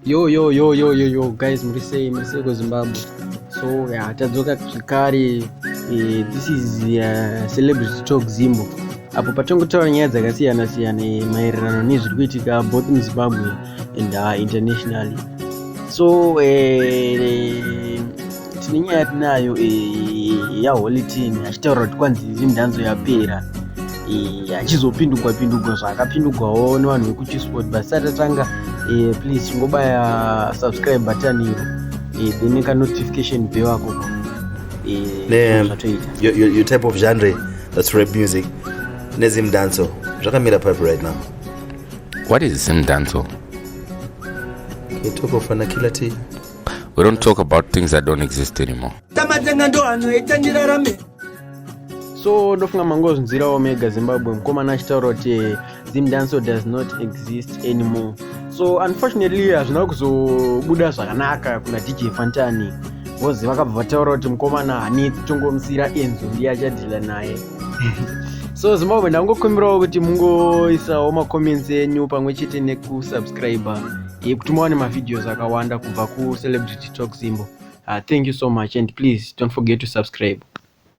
Yo yo yo yo yo yo guys, muri sei, muri sei kuZimbabwe? So yeah, tadzoka zvekare. This is Celebrity Talk Zimbo, apo patongotaura nyaya dzakasiyana siyana maererano nezviri kuitika both muZimbabwe and internationally. So tine nyaya tinayo yaHoly Ten achitaura kuti kwanzi Zimdancehall yapera, achizopindugwa pindugwa zvaakapindugwawo nevanhu vekuChillspot. But satatanga, please chingobaya subscribe button iro, then kanotification bell ako. Zvatoita. Your type of genre, that's rap music, neZimdancehall, zvakamira papi right now? What is Zimdancehall? You talk of Killer T. We don't talk about things that don't exist anymore. Tamatenga ndo anoita ndirarame. So ndofunga mangozvinzwirawo mega, Zimbabwe, mukomana achitaura kuti Zimdancehall does not exist anymore. So unfortunately hazvina kuzobuda zvakanaka kuna DJ Fantan, because vakabva vataura kuti mukomana hanetsi, tongomusiyira Enzo, ndiye achadhila naye. So Zimbabwe, ndangokumbirawo kuti mungoisawo macomments enyu pamwe chete nekusubscribe, kuti muwane mavideos akawanda kubva kuCelebrity Talk Zimbo. Thank you so much and please don't forget to subscribe.